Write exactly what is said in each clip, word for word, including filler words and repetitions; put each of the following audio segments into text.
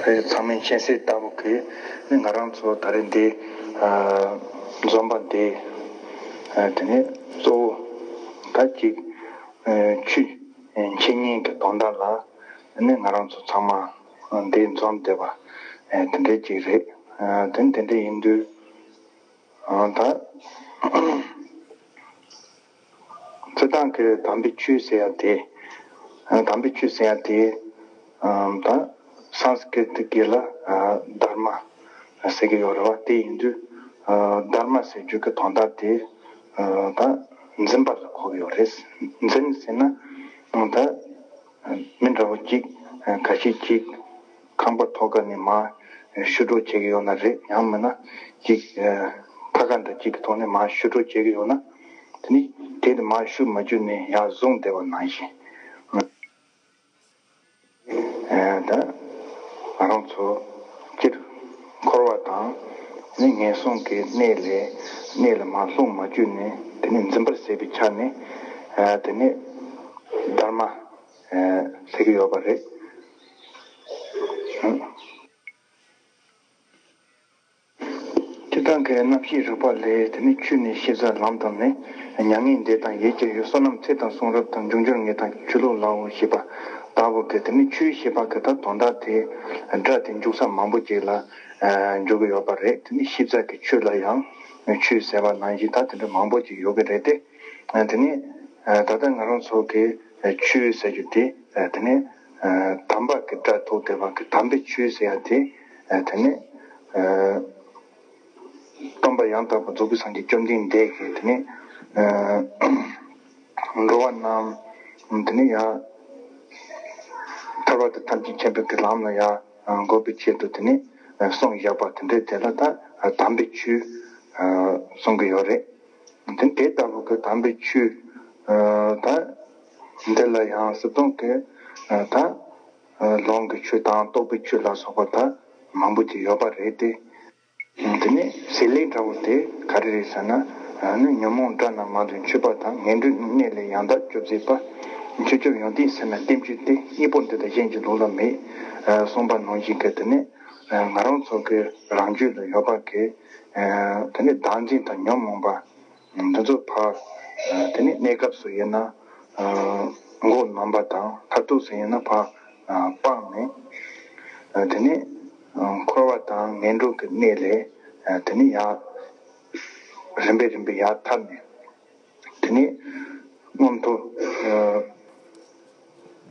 ཚང་མས་མཁྱེན་གསལ་ལྟ་བུ་གི་ནི་ང་རང་ཚོ་ད་རེས་འདི་ཨ་འཛོམས་པ་འདི་ཨ་དེ་ནི་གཙོ་བོ་ད་ཅིག་ཨ་ཆོས་འཆད་ཉན་གྱི་དོན་དག་ལ་ནི་ང་རང་ཚོ་ཚང་མ་འདི་འཛོམས་བསྡད་པ་ཨ་དེ་འདྲའི་ཅིག་རེད། ཨ་དེ་ནི་དེ་འདྲ་ཡིན་དུས་ཨ་ད། སྤྱིར་བཏང་གི་དམ་པའི་ཆོས་ཟེར་ཡ་དེ། དམ་པའི་ཆོས་ཟེར་ཡ་དེ། ད་སཾ་སྐྲྀ་ཏ་སྐད་ལ་དྷརྨ་ཟེར་གྱི་ཡོད་རེད་བ། དེ་ཡིན་དུས་དྷརྨ་ཟེར་རྒྱུ་གི་དོན་དག་དེ་ད་འཛིན་པ་ལ་གོ་གི་ཡོད་རེད། འཛིན་ཟེར་ན་ད། མི་འདྲ་བོ་གཅིག་ཁ་ཤས་གཅིག་ཁང་པ་ཐོག་ཁ་ནས་མར་ཞུ་སྒྲོག་བྱེད་ཀྱི་ཡོད་ན་རེད། ཡང་མིན་ན་གཅིག་ཐ་ཀ་འདྲ་གཅིག་གི་ཐོག་ནས་མར་ཞུ་སྒྲོག་བྱེད་ཀྱི་ཡོད་ན། དེ་ནི་དེ་དེ་མར་ཞུ་མ་བཅུག་ནས་ཡར་བཟུང་བསྡད་པ་ནང་བཞིན། ད་ང་རང་ཚོ་སྤྱིར་འཁོར་བ་དང་ནི་ངན་སོང་གི་གནས་ལས་གནས་ལ་མར་ལྷུང་མ་བཅུག་ནས་དེ་ནི་འཛིན་པར་ཟད་པའི་ཆ་ནས་དེ་ནི་དྷརྨ། ཟེར་གྱི་ཡོད་པ་རེད། སྤྱིར་བཏང་གི་རྣམ་ཤེས་རིག་པ་ལས་དེ་ནི་ཆོས་ནི་ཤེས་བྱ་ལམ་དང་ནི། མྱ་ངན་འདས་དང་ཡིད་ཀྱི་ཡུལ། བསོད་ནམས་ཚེ་དང་གསུང་རབ་དང་། འབྱུང་འགྱུར་ངེས་དང་ཆོས་ལུགས་ལའོ་ཞེས་པ་ལྟ་བུ་གི་དེ་ནི་ཆོས་ཞེས་པ་གི་ད་དོན་དག་དེ་སྒྲ་དེ་འཇུག་ས་མང་པོ་ཅིག་ལ་འཇུག་གི་ཡོད་པ་རེད། དེ་ནི་ཤེས་བྱ་གི་ཆོས་ལ་ཡང་ཆོས་ཟེར་བ་ནང་བཞིན་ད་དེ་འདྲ་མང་པོ་ཅིག་ཡོད་གི་རེད་དེ། དེ་ནི་ད་ལྟ་ང་རང་ཚོ་གི་ཆོས་ཟེར་རྒྱུ་དེ་དེ་ནི་དམ་པ་གི་སྒྲ་ཐོགས་བསྡད་པ་གི་དམ་པའི་ཆོས་ཟེར་ཡ་དེ་དེ་ནི་སྟོན་པ་ཡང་དག་པར་རྫོགས་པའི་སངས་རྒྱས་བཅོམ་ལྡན་འདས་ཀྱིས་དེ་ནི་འགྲོ་བ་རྣམས་དེ་ནི་ཡང་ཐར་པ་དང་ཐམས་ཅད་མཁྱེན་པའི་གི་ལམ་ལ་ཡང་འགོད་པའི་ཆེད་དུ་དེ་ནི་གསུངས་བཞག་པ་དེ་འདྲའི་དེ་ལ་ད་དམ་པའི་ཆོས་གསུང་གི་ཡོད་རེད། དེ་དེ་ལྟ་བུ་གི་དམ་པའི་ཆོས་ད་འདི་ལ་ཡང་སྲིད་དོན་གྱི་ད་ལུང་གི་ཆོས་དང་རྟོགས་པའི་ཆོས་ལ་སོགས་པ་ད་མང་པོ་ཅིག་ཡོད་པ་རེད་དེ། དེ་ནས་ཟེར་ལེ་འདྲ་བོ་དེ་ག་རེ་རེད་ཟེར་ན། ནི་ཉོན་མོངས་དགྲ་རྣམས་མ་ལུས་འཆོས་པ་དང་། ངན་འགྲོའི་གནས་ལས་ཡང་དག་སྐྱོབ་མཛད་པ། འཆོལ་སྐྱོབ་ཡོན་ཏན་ཟད་མེད་བསྟན་བཅོས་ཏེ། གཉེན་པོ་འདི་དང་གཞན་གྱི་ལུགས་ལ་མེད། གསུངས་པ་ནང་བཞིན་གྱི་དེ་ནས་ང་རང་ཚོ་གི་རང་རྒྱུད་ལ་ཡོད་པ་གི་དེ་ནས་བདག་འཛིན་དང་ཉོན་མོངས་པ་འདི་ཚོ་ཕར་དེ་ནས་གནས་སྐབས་སུ་ཡིན་ན་མགོ་ནོན་པ་དང་། མཐར་ཐུག་སུ་ཡིན་ན་ཕར་སྤངས་ནས་དེ་ནས་འཁོར་བ་དང་ངན་འགྲོ་གི་གནས་ལས་དེ་ནས་ཡར་རིམ་པས་རིམ་པས་ཡར་ཐར་ནས། དེ་ནས་མངོན་མཐོ།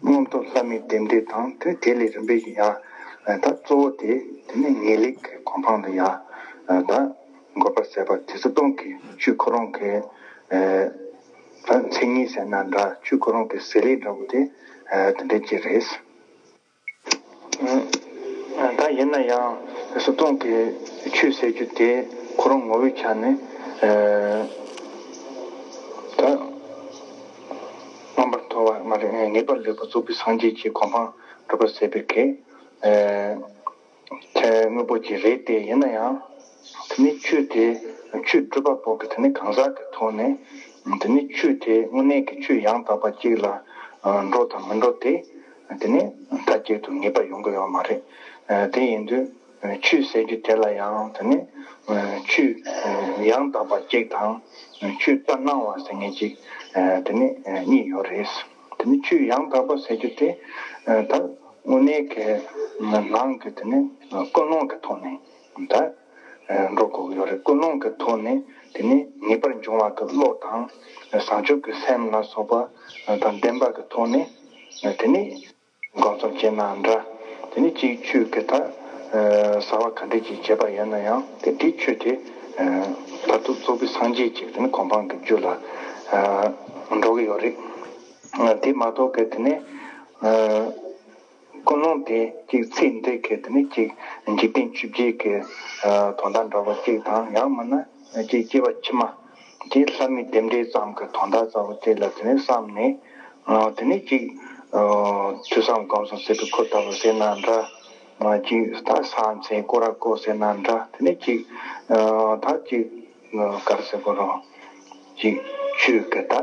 མངོན་མཐོ་ལྷ་མིའི་བདེ་འབྲས་དང་དེ་དེ་ལས་རིམ་པས་ཡར། ད་གཙོ་བོ་དེ་དེ་ནས་ངེས་ལེགས་ཀྱི་གོ་འཕང་ལ་ཡར། ད་འགོད་པ་ཟེར་བ་དེ་ཚོ་སྟོང་གི་ཆོས་ཁོ་རང་གི་ད་མཚན་ཉིད་ཟེར་ན་འདྲ། ཆོས་ཁོ་རང་གི་ཟེར་ལེ་འདྲ་བོ་དེ་དེ་འདྲ་ཅིག་རེད། ད་ཡིན་ན་ཡང་སྲིད་དོན་གྱི་ཆོས་ཟེར་རྒྱུ་དེ་ཁོ་རང་ངོ་བོའི་ཆ་ནས་ད་རྣམ་པར་མཐོ་བ་མ་རེད། ངེས་པར་ལེགས་པར་རྫོགས་པའི་སངས་རྒྱས་ཀྱི་གོ་འཕང་སྒྲུབ་པར་ཟེར་བའི་གི་དེ་དངོས་པོ་ཅིག་རེད་དེ། ཡིན་ན་ཡང་དེ་ནི་ཆོས་དེ་ཆོས་སྒྲུབ་པ་པོ་གི་དེ་ནི་གང་ཟག་གི་ཐོག་ནས་དེ་ནི་ཆོས་དེ་དངོས་གནས་ཀྱི་ཆོས་ཡང་དག་པ་གཅིག་ལ་འགྲོ་དང་མི་འགྲོ་དེ་དེ་ནི་མཐའ་གཅིག་ཏུ་ངེས་པ་ཡོང་གི་ཡོད་མ་རེད། དེ་ཡིན་དུས་ཆོས་ཟེར་རྒྱུ་དེ་ལ་ཡང་དེ་ནི་ཆོས་ཡང་དག་པ་གཅིག་དང་ཆོས་ལྟར་སྣང་བ་ཟེར་མཁན་གཅིག་དེ་ནི་གཉིས་ཡོད་རེད། དེ་ནི་ཆོས་ཡང་དག་པ་ཟེར་རྒྱུ་དེ་ད་དངོས་གནས་ཀྱི་ནང་གི་དེ་ནི་ཀུན་སློང་གི་ཐོག་ནས་ད་འགྲོ་དགོས་ཀྱི་ཡོད་རེད། ཀུན་སློང་གི་ཐོག་ནས་དེ་ནི་ངེས་པར་འབྱུང་བ་གི་བློ་དང་བྱང་ཆུབ་ཀྱི་སེམས་ལ་སོགས་པ་དང་ལྡན་པ་གི་ཐོག་ནས་དེ་ནི་སྒོམ་གསུམ་བྱས་ན་འདྲ། དེ་ནི་གཅིག་ཆོས་ཀྱི་ད་བྱ་བ་ག་འདྲ་ཅིག་བྱས་པ་ཡིན་ན་ཡང་དེ་དེ་ཆོས་དེ་མཐར་ཐུག་རྫོགས་པའི་སངས་རྒྱས་ཀྱི་དེ་ནི་གོ་འཕང་གི་རྒྱུ་ལ་འགྲོ་གི་ཡོད་རེད། དེ་མ་གཏོགས་ཀྱི་དེ་ནི། ཀུན་སློང་དེ་གཅིག་ཚེ་འདི་གི་དེ་ནི་གཅིག་འཇིག་རྟེན་ཆོས་བརྒྱད་ཀྱི་དོན་དག་འདྲ་བ་གཅིག་དང་། ཡང་མིན་ན་གཅིག་སྐྱེ་བ་ཕྱི་མ་གཅིག་ལྷ་མིའི་བདེ་འབྲས་ཙམ་གྱི་དོན་དག་ཙམ་བ་གཅིག་ལ་དེ་ནི་བསམ་ནས་དེ་ནི་གཅིག་ཐོས་བསམ་སྒོམ་གསུམ་ཟེར་བའི་ཁོ་ལྟ་བུ་ཟེར་ན་འདྲ། གཅིག་ད་ཕྱག་འཚལ་སྐོར་ར་བསྐོར་ཟེར་ན་འདྲ། དེ་ནི་གཅིག་ད་གཅིག་ག་རེ་ཟེར་དགོས་རུང་གཅིག་ཆོས་ཀྱི་ད།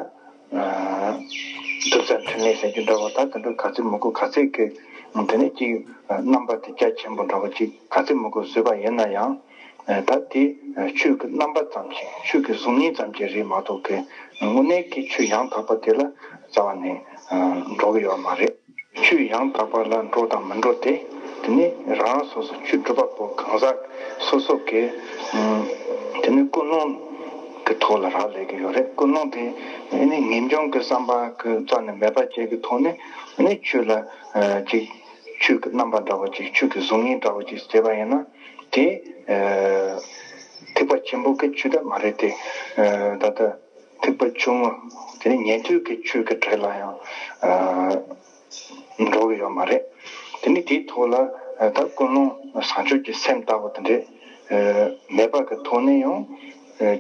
གདུལ་བྱ་འཕྲིན་ལས་ཟེར་རྒྱུ་འདྲ་བོ། ད་དེ་འདྲ་ག་ཚོད་མི་དགོས། ག་ཚོད་ཀྱི་དེ་ནས་ཅིག་རྣམ་པ་དེ་རྒྱ་ཆེན་པོ་འདྲ་བོ་ཅིག་ག་ཚོད་མི་དགོས་བཟོས་པ་ཡིན་ན་ཡང་། ད་དེ་ཆོས་ཀྱི་རྣམ་པ་ཙམ་ཞིག་ཆོས་ཀྱི་གཟུགས་བརྙན་ཙམ་ཞིག་རེད་མ་གཏོགས་ཀྱི་དངོས་གནས་ཀྱི་ཆོས་ཡང་དག་པ་དེ་ལ་རྩ་བ་ནས་འགྲོ་གི་ཡོད་མ་རེད། ཆོས་ཡང་དག་པ་ལ་འགྲོ་དང་མི་འགྲོ་དེ། དེ་ནི་རང་རང་སོ་སོ་ཆོས་སྒྲུབ་པ་པོ་གང་ཟག་སོ་སོ་གི་དེ་ནི་ཀུན་སློང་གི་ཐོག་ལ་རག་ལས་ཀྱི་ཡོད་རེད། ཀུན་སློང་དེ་ཨ་ནི་ངེས་འབྱུང་གི་བསམ་པ་གི་རྩ་ནས་མེད་པ་བཅས་ཀྱི་ཐོག་ནས་ཨ་ནི་ཆོས་ལ་ཅིག་ཆོས་ཀྱི་རྣམ་པ་འདྲ་བ་ཅིག་ཆོས་ཀྱི་གཟུགས་བརྙན་འདྲ་བ་ཅིག་བྱས་པ་ཡིན་ན། དེ་ཐེག་པ་ཆེན་པོ་གི་ཆོས་དེ་མ་རེད་དེ། ད་ལྟ་ཐེག་པ་ཆུང་ངུ་དེ་ནི་ཉན་ཐོས་ཀྱི་ཆོས་ཀྱི་གྲས་ལ་ཡང་འགྲོ་གི་ཡོད་མ་རེད། དེ་ནི་དེའི་ཐོག་ལ་ད་ཀུན་སློང་བྱང་ཆུབ་ཀྱི་སེམས་ལྟ་བུ་དེ་འདྲས་མེད་པ་གི་ཐོག་ནས་ཡང་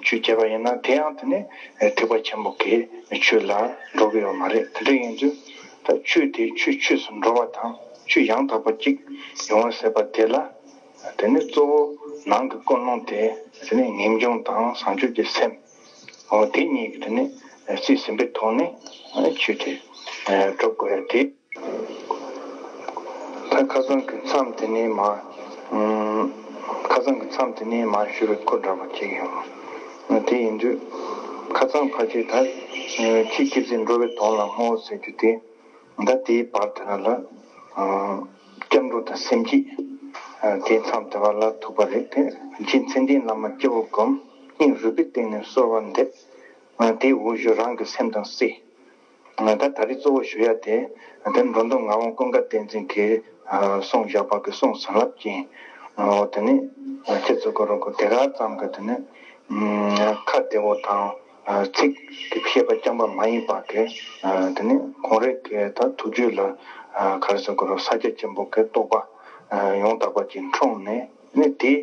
ཆོས་བྱས་པ་ཡིན་ན། དེ་ཡང་དེ་ནི་ཐེག་པ་ཆེན་པོ་གི་ཆོས་ལ་འགྲོ་གི་ཡོད་མ་རེད། དེ་འདྲ་ཡིན་དུས་ད་ཆོས་དེ་ཆོས་ཆོས་སུ་འགྲོ་བ་དང་ཆོས་ཡང་དག་པ་གཅིག་ཡོང་བ་ཟེར་བ་དེ་ལ། དེ་ནི་གཙོ་བོ་ནང་གི་ཀུན་སློང་དེ་དེ་ནི་ངེས་འབྱུང་དང་བྱང་ཆུབ་ཀྱི་སེམས། འོ་དེ་གཉིས་ཀྱི་དེ་ནི་རྩིས་ཟིན་པའི་ཐོག་ནས་ཆོས་དེ་སྒྲུབ་དགོས་ཡ་དེ། ད་ཁ་སང་གི་མཚམས་དེ་ནས་མར། ཁ་སང་གི་མཚམས་དེ་ནས་མར་ཞུ་བའི་སྐོར་འདྲ་པོ་ཅིག་ཡོད། དེ་ཡིན་དུས་ཁ་སང་ཕལ་ཆེར་ད་ཆོས་ཀྱི་རྩིས་འགྲོ་བའི་དོན་ལ་སྨོ་ཟེར་རྒྱུ་དེ། ད་དེའི་བར་དེ་ན་ལ། སྐྱབས་འགྲོ་དང་སེམས་བསྐྱེད། དེའི་མཚམས་དེ་བ་ལ་ཐུག་པ་རེད་དེ། རྗེ་མཚན་ལྡན་བླ་མ་སྐྱེ་བོ་བསྒོམ། སྙིང་རུས་པའི་གཏིང་ནས་གསོལ་བ་འདེབས། དེའི་འོག་ཞུ་རང་གི་སེམས་དང་བསྲེ། ད་ད་རེས་གཙོ་བོ་ཞུ་ཡ་དེ། དེ་འགྲོ་འདུལ་ངག་དབང་ཀུན་དགའ་བསྟན་འཛིན་གྱིས་གསུངས་བཞག་པ་གི་གསུང་བྱིན་རླབས་ཅན། དེ་ནི་ཁྱེད་ཚོ་གོ་རོ་གོ་དེ་ག་ཙམ་གི་དེ་ནི། ཁ་བདེ་བོ་དང་། ཚིག་གི་བཤད་པ་རྐྱང་པ་མ་ཡིན་པ་གི། དེ་ནི་ཁོང་རང་གི་ད་ཐུགས་རྒྱུད་ལ། ག་རེ་ཟེར་དགོས་རེད། ས་སྐྱ་ཆེན་པོ་གི་རྟོགས་པ་ཡང་དག་པ་ཅིག་འཁྲུངས་ནས་ནི་དེ།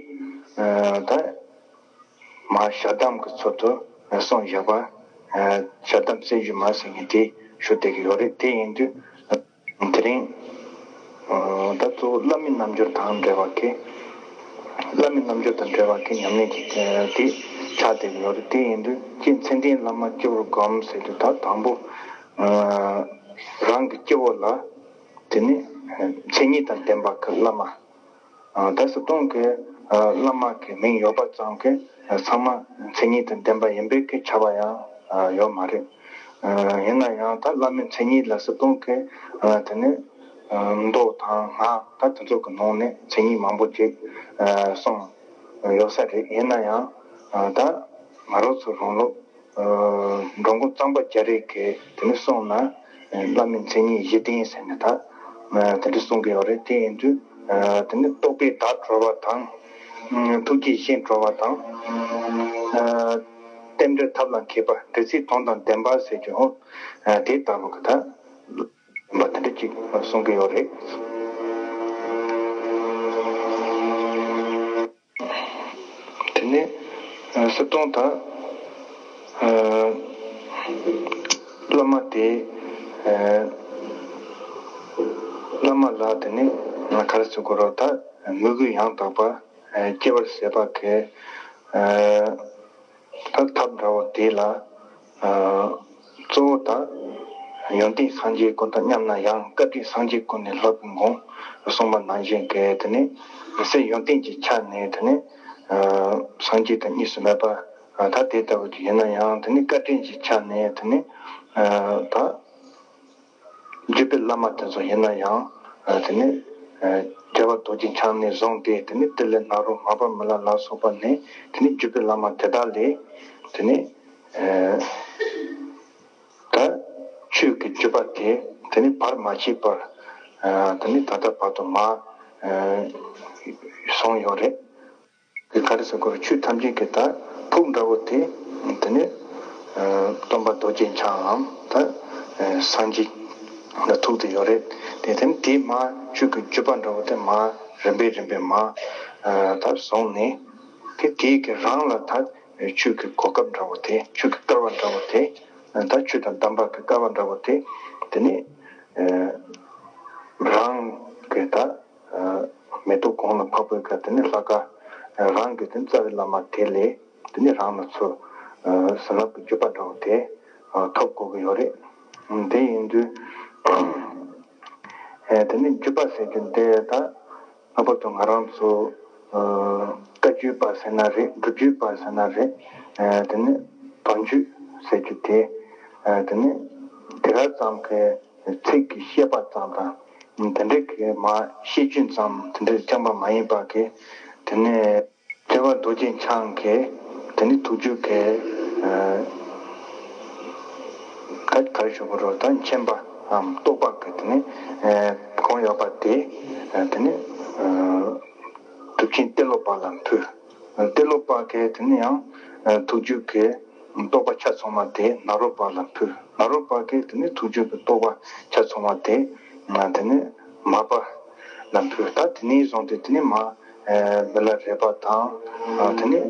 ད་མར་ཞལ་གདམས་ཀྱི་ཚུལ་དུ་གསུངས་བཞག་པ། ཞལ་གདམས་གསེར་ཞུ་མ་ཟེར་མཁན་དེ་ཞུ་བསྡད་ཀྱི་ཡོད་རེད། དེ་ཡིན་དུས། དེ་རིང་། ད་གཙོ་བོ་བླ་མའི་རྣལ་འབྱོར་དང་འབྲེལ་བ་གི། བླ་མའི་རྣལ་འབྱོར་དང་འབྲེལ་བ་གི་ཉམས་ལེན་གྱི་དེ་ཆགས་བསྡད་ཀྱི་ཡོད་རེད། དེ་ཡིན་དུས་རྗེ་མཚན་ལྡན་བླ་མ་སྐྱེ་བོར་བསྒོམ་ཟེར་དུས་ད་དང་པོ། རང་གི་སྐྱེ་བོ་ལ། དེ་ནི་མཚན་ཉིད་དང་ལྡན་པ་གི་བླ་མ། ད་སྤྱིར་བཏང་གི་བླ་མ་གི་མིང་ཡོད་པ་ཙམ་གྱིས་ཚང་མ་མཚན་ཉིད་དང་ལྡན་པ་ཡིན་པའི་གི་ཁྱབ་པ་ཡང་ཡོད་མ་རེད། ཡིན་ན་ཡང་ད་བླ་མའི་མཚན་ཉིད་ལ་སྤྱིར་བཏང་གི་དེ་ནི་མདོ་དང་སྔགས་ད་དེ་ཚོ་གི་ནང་ནས་མཚན་ཉིད་མང་པོ་ཅིག་གསུངས་ཡོད་ས་རེད། ཡིན་ན་ཡང་ད་ང་རང་ཚོ་རང་ལུགས། འགྲོ་མགོན་གཙང་པ་རྒྱ་རས་ཀྱིས་དེ་ནི་གསུངས་ན། བླ་མའི་མཚན་ཉིད་བཞི་ལྡན་ཟེར་ནས་ད། དེ་འདྲ་གསུང་གི་ཡོད་རེད། དེ་ཡིན་དུས། དེ་ནི་རྟོགས་པས་བདག་གྲོལ་བ་དང་། ཐུགས་རྗེས་གཞན་གྲོལ་བ་དང་། རྟེན་འབྲེལ་ཐབས་ལ་མཁས་པ་འབྲེལ་ཚད་དོན་དང་ལྡན་པ་ཟེར་རྒྱུ། དེ་ལྟ་བུ་གི་ད། ལྡན་པ་དེ་འདྲ་ཅིག་གསུང་གི་ཡོད་རེད། དེ་ནས་སྤྱིར་བཏང་ད་བླ་མ་དེ། བླ་མ་ལ་དེ་ནས་ག་རེ་ཟེར་དགོས་རེད། ད་མོས་གུས་ཡང་དག་པ་སྐྱེ་བར་བྱེད་པ་གི་ད་ཐབས་འདྲ་བོ་དེ་ལ། གཙོ་བོ་ད་ཡོན་ཏན་སངས་རྒྱས་ཀུན་དང་མཉམ་ན་ཡང་། བཀའ་དྲིན་སངས་རྒྱས་ཀུན་ནས་ལྷག་པའི་ངང་གསུངས་པ་ནང་བཞིན་གྱི་དེ་ནི་སའི་ཡོན་ཏན་གྱི་ཆ་ནས་དེ་ནི་སངས་རྒྱས་དང་གཉིས་སུ་མེད་པ་ད་དེ་ལྟ་བུ་ཅིག་ཡིན་ན་ཡང་། དེ་ནི་བཀའ་དྲིན་གྱི་ཆ་ནས་དེ་ནི་ད་བརྒྱུད་པའི་བླ་མ་དེ་ཚོ་ཡིན་ན་ཡང་། དེ་ནི་རྒྱལ་བ་རྡོ་རྗེ་འཆང་ནས་བཟུང་སྟེ་དེ་ནི་ཏི་ལི་ནཱ་རོ་མ་པ་མི་ལ་ལ་སོགས་པ་ནས་དེ་ནི་བརྒྱུད་པའི་བླ་མ་དེ་དག་ལས་དེ་ནི། ད་ཆོས་ཀྱི་བརྒྱུད་པ་དེ་དེ་ནི་བར་མ་ཆད་པར་དེ་ནི་ད་ལྟ་བར་དུ་མ་སོང་ཡོད་རེད། ག་རེ་ཟེར་དགོས་རེད། ཆོས་ཐམས་ཅད་ཀྱི་ད་ཕུགས་འདྲ་བོ་དེ་དེ་ནི་སྟོན་པ་རྡོ་རྗེ་འཆང་ངམ་ད་སངས་རྒྱས་ལ་ཐུག་བསྡད་ཡོད་རེད། དེ་དེ་ནི་དེ་མ་ཆོས་ཀྱི་བརྒྱུད་པ་འདྲ་བོ་དེ་མ་རིམ་པས་རིམ་པས་མ་ད་བཟུང་ནས་དེ་དེའི་གི་རང་ལ་ད། ཆོས་ཀྱི་གོ་སྐབས་འདྲ་བོ་དེ། ཆོས་ཀྱི་སྐལ་བ་འདྲ་བོ་དེ། ད་ཆོས་དང་ལྡན་པ་གི་སྐལ་བ་འདྲ་བོ་དེ། དེ་ནི་རང་གི་ད་མེ་ཏོག་གོང་ལ་ཕབ་པའི་སྐབས། དེ་ནི་ལྷ་ཁང་རང་གི་དེ་རྩ་བའི་བླ་མ་དེ་ལས་དེ་ནི་རང་ལ་ཚུར་བྱིན་རླབས་ཀྱི་བརྒྱུད་པ་འདྲ་བོ་དེ་ཐོབ་དགོས་ཀྱི་ཡོད་རེད། དེ་ཡིན་དུས་དེ་ནི་བརྒྱུད་པ་ཟེར་རྒྱུ་འདི་ད་ལྷག་པར་དུ་ང་རང་ཚོ་བཀའ་བརྒྱུད་པ་ཟེར་ན་རེད། སྒྲུབ་བརྒྱུད་པ་ཟེར་ན་རེད། དེ་ནི་བང་བརྒྱུད་ཟེར་རྒྱུ་དེ་དེ་ནི་དེ་ག་ཙམ་གྱི་ཚིག་གི་བཤད་པ་ཙམ་དང་། དེ་འདྲའི་གི་མ་བཤད་རྒྱུན་ཙམ་དེ་འདྲའི་རྐྱང་པ་མ་ཡིན་པ་གི་དེ་ནས་རྒྱལ་བ་རྡོ་རྗེ་འཆང་གི་དེ་ནི་ཐུགས་རྒྱུད་གི་ད་ག་རེ་ཞུ་དགོས་རེད། ད་མཁྱེན་པའམ་རྟོགས་པ་གི་དེ་ནི་གང་ཡོད་པ་དེ་དེ་ནི་གྲུབ་ཆེན་ཏེ་ལོ་པ་ལ་ཕུལ། ཏེ་ལོ་པ་གི་དེ་ནི་ཡང་ཐུགས་རྒྱུད་གི་རྟོགས་པ་ཆ་ཚང་བ་དེ་ནཱ་རོ་པ་ལ་ཕུལ། ནཱ་རོ་པ་གི་དེ་ནི་ཐུགས་རྒྱུད་ཀྱི་རྟོགས་པ་ཆ་ཚང་བ་དེ་དེ་ནི་མར་པ་ལ་ཕུལ། ད་དེ་ནས་བཟུང་སྟེ་དེ་ནི་མར་མི་ལ་རས་པ་དང་། དེ་ནི་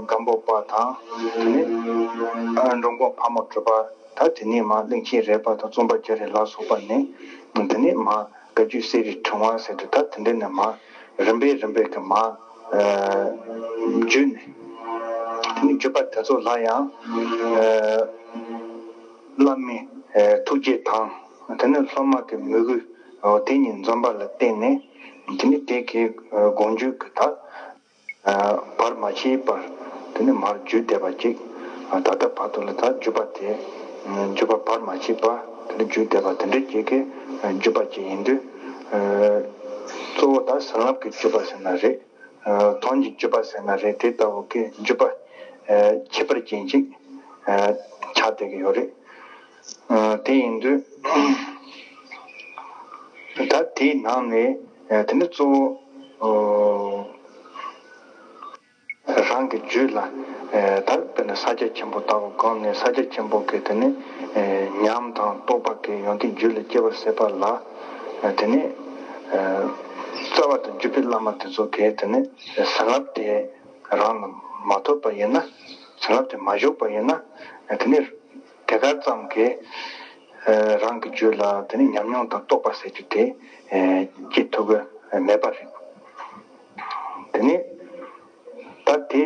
སྒམ་པོ་པ་དང་། དེ་ནི་འགྲོ་མགོན་ཕག་མོ་གྲུ་པ། ད་དེ་ནས་མར་གླིང་ཆེན་རས་པ་དང་བཙུན་པ་རྒྱ་རས་ལ་སོགས་པ་ནས་དེ་ནས་མར་བཀའ་བརྒྱུད་གསེར་རིའི་ཕྲེང་བ་ཟེར་ཏེ་ད་དེ་འདྲ་ནས་མར་རིམ་པས་རིམ་པས་ཀྱི་མར་བརྒྱུད་ནས་དེ་ནི་བརྒྱུད་པ་དེ་ཚོ་ལ་ཡང་བླ་མའི་ཐུགས་རྗེ་དང་དེ་ནི་སློབ་མ་གི་མོས་གུས་དེ་གཉིས་འཛོམས་པ་ལ་བརྟེན་ནས་དེ་ནི་དེ་གའི་དགོངས་བརྒྱུད་ཀྱི་ད་བར་མ་ཆད་པར་དེ་ནི་མར་བརྒྱུད་བསྡད་པ་ཅིག་ད་ལྟ་བར་དུ་ལ་ད་བརྒྱུད་པ་དེ་བརྒྱུད་པ་བར་མ་ཆད་པ་དེ་ནི་བརྒྱུད་བསྡད་པ་དེ་འདྲ་ཅིག་གི་བརྒྱུད་པ་ཅིག་ཡིན་དུས། གཙོ་བོ་ད་བྱིན་རླབས་ཀྱི་བརྒྱུད་པ་ཟེར་ན་རེད། དོན་གྱི་བརྒྱུད་པ་ཟེར་ན་རེད། དེ་ལྟ་བུ་གི་བརྒྱུད་པ་ཁྱད་པར་ཅན་ཅིག་ཆགས་བསྡད་ཀྱི་ཡོད་རེད། དེ་ཡིན་དུས་ད་དེའི་ནང་ནས་དེ་ནི་གཙོ་བོ་རང་གི་རྒྱུད་ལ་ད་དཔེར་ན་ས་སྐྱ་ཆེན་པོ་ལྟ་བུ་གང་ནས་ས་སྐྱ་ཆེན་པོ་གི་དེ་ནི་ཉམས་དང་རྟོགས་པ་གི་ཡོན་ཏན་རྒྱུད་ལ་སྐྱེ་བར་བྱེད་པ་ལ་དེ་ནི་རྩ་བ་དང་བརྒྱུད་པའི་བླ་མ་དེ་ཚོ་གི་དེ་ནི་བྱིན་རླབས་དེ་རང་ལ་མ་ཐོབ་པ་ཡིན་ན། བྱིན་རླབས་དེ་མ་ཞུགས་པ་ཡིན་ན་དེ་ནི་དེ་ག་ཙམ་གྱིས་རང་གི་རྒྱུད་ལ་དེ་ནི་ཉམས་མྱོང་དང་རྟོགས་པ་ཟེར་རྒྱུ་དེ་སྐྱེ་ཐུབ་ཀྱི་མེད་པ་རེད། དེ་ནི་ད་དེ་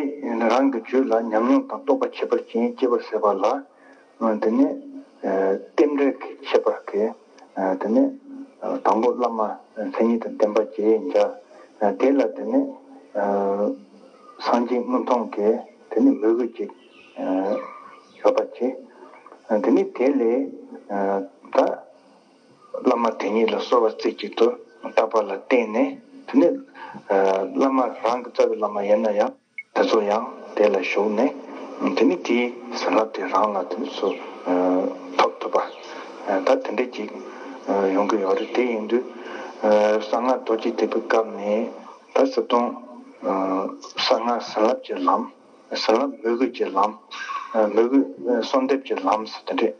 རང་གི་རྒྱུད་ལ་ཉམས་མྱོང་དང་རྟོགས་པ་ཁྱད་པར་ཅན་སྐྱེ་བར་བྱེད་པ་ལ། དེ་ནི་རྟེན་འབྲེལ་གྱི་ཁྱད་པར་གྱིས། དེ་ནི་དང་པོ་བླ་མ་མཚན་ཉིད་དང་ལྡན་པ་ཅིག་བྱ། དེ་ལ་དེ་ནི་སངས་རྒྱས་དངོས་མཐོང་གི་དེ་ནི་མོས་གུས་ཅིག་ཡོད་པ་ཅིག་དེ་ནི་དེ་ལས་ད་བླ་མ་དེ་ཉིད་ལ་གསོལ་བ་རྩེ་གཅིག་ཏུ་བཏབ་པ་ལ་བརྟེན་ནས་དེ་ནི་བླ་མ་རང་གི་རྩ་བའི་བླ་མ་ཡིན་ན་ཡང་། དེ་ཚོ་ཡང་དེ་ལ་ཞུགས་ནས་དེ་ནི་དེའི་བྱིན་རླབས་དེ་རང་ལ་དེ་ཚོ་ཐོབ་ཐུབ་པ་ད་དེ་འདྲ་ཅིག་ཡོང་གི་ཡོད་རེད། དེ་ཡིན་དུས་གསང་སྔགས་རྡོ་རྗེ་ཐེག་པའི་སྐབས་ནས་ད་སྤྱིར་བཏང་གསང་སྔགས་བྱིན་རླབས་ཀྱི་ལམ། བྱིན་རླབས་མོས་གུས་ཀྱི་ལམ། མོས་གུས་གསོལ་འདེབས་ཀྱི་ལམ་ཟེར་དེ་འདྲ་